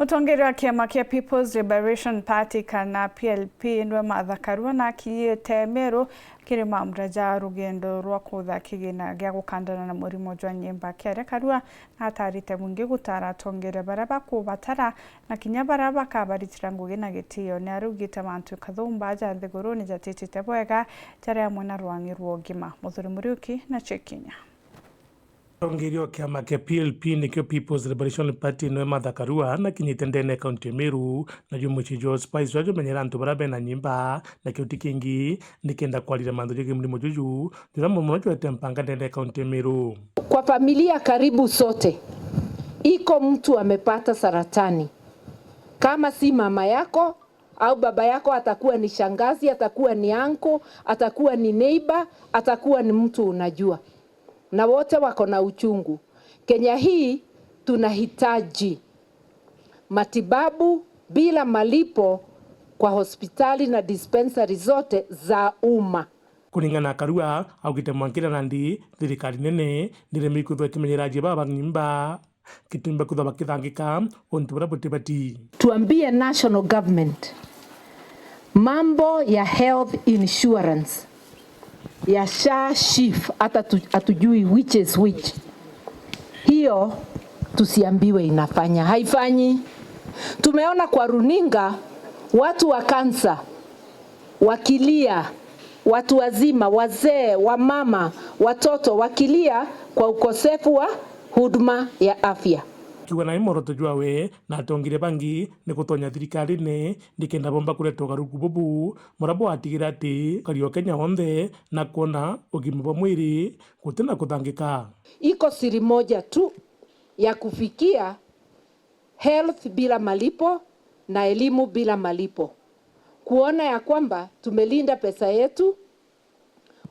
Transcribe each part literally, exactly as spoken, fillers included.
Mutongeria wa kiama kia People's Liberation Party kana P L P niwe Martha Karua na akinyite Meru kiri mambura ja rugendo rwa kutha kigina gia gukandana na murimo jwa nyimba. Kiaria Karua natarite mwingi gutara atongeria baria bakubatara na kinya baria bakabaritira ngugi na gitio. Ni araugite mantu kathumba ja nthiguru ni jatitite bwega jari amwe na rwang'i rwa ugima. Muthuri Muriuki na Chekinya. Tongeria o kiama kia P L P nikio People's Liberation Party niwe Martha Karua na kinyite ndene ya kaunti ya Meru, na jumuici jwa Spice jwa jumenyera antu baria bena nyimba na kiuti kingi nikenda kwarira mantu jegii murimo juju juria muno jwete mpanga ndene ya kaunti ya Meru. Kwa familia karibu sote, iko mtu amepata saratani. Kama si mama yako au baba yako, atakuwa ni shangazi, atakuwa ni uncle, atakuwa ni neighbor, atakuwa ni mtu unajua. Na wote wako na uchungu. Kenya hii tunahitaji matibabu bila malipo kwa hospitali na dispensary zote za umma. Kuringana na Karua, augite mwankira nandi thirikari nene niremire kwithwa ikimenyera ajie baba ba nyimba, gitumi ba kwithwa bakithangika untu buria butibati. Tuambie national government, mambo ya health insurance ya SHA, SHIF, hata tu-, hatujui which is which. Hiyo tusiambiwe inafanya, haifanyi. Tumeona kwa runinga watu wa kansa wakilia, watu wazima, wazee, wamama, watoto wakilia kwa ukosefu wa huduma ya afya. Akiuga nai mworoto jwawe na atongeria bangi ni gutonya thirikarine nikenda bomba kureta ugaruruku bubu, muria bwatigira ati ukari o Kenya wonthe na kwona ugima bwa mwiri gutina kuthangika. Iko siri moja tu ya kufikia health bila malipo na elimu bila malipo. Kuona ya kwamba tumelinda pesa yetu,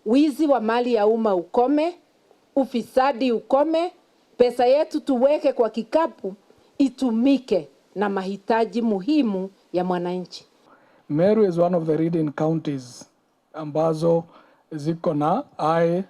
wizi wa mali ya umma ukome, ufisadi ukome, pesa yetu tuweke kwa kikapu itumike na mahitaji muhimu ya mwananchi. Meru is one of the leading counties ambazo ziko na high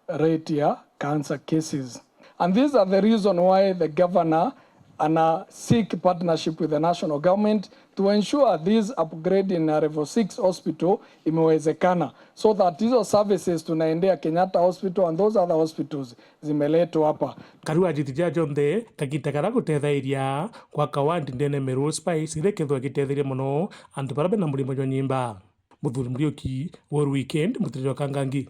rate ya cancer cases. And these are the reason why the governor ana seek partnership with the national government to ensure this upgrade in a level six hospital imewezekana, so that hizo services tunaendea Kenyatta Hospital and those other hospitals zimeletwa hapa. Karua ajiti ja jonthe kagita kara gutethairia gwaka ward ndene Meru Spice iria ikethwa igitetheria mono antu baria bena murimo jwa nyimba. Muthuri Muriuki, World Weekend, Mutiriri wa Kangangi.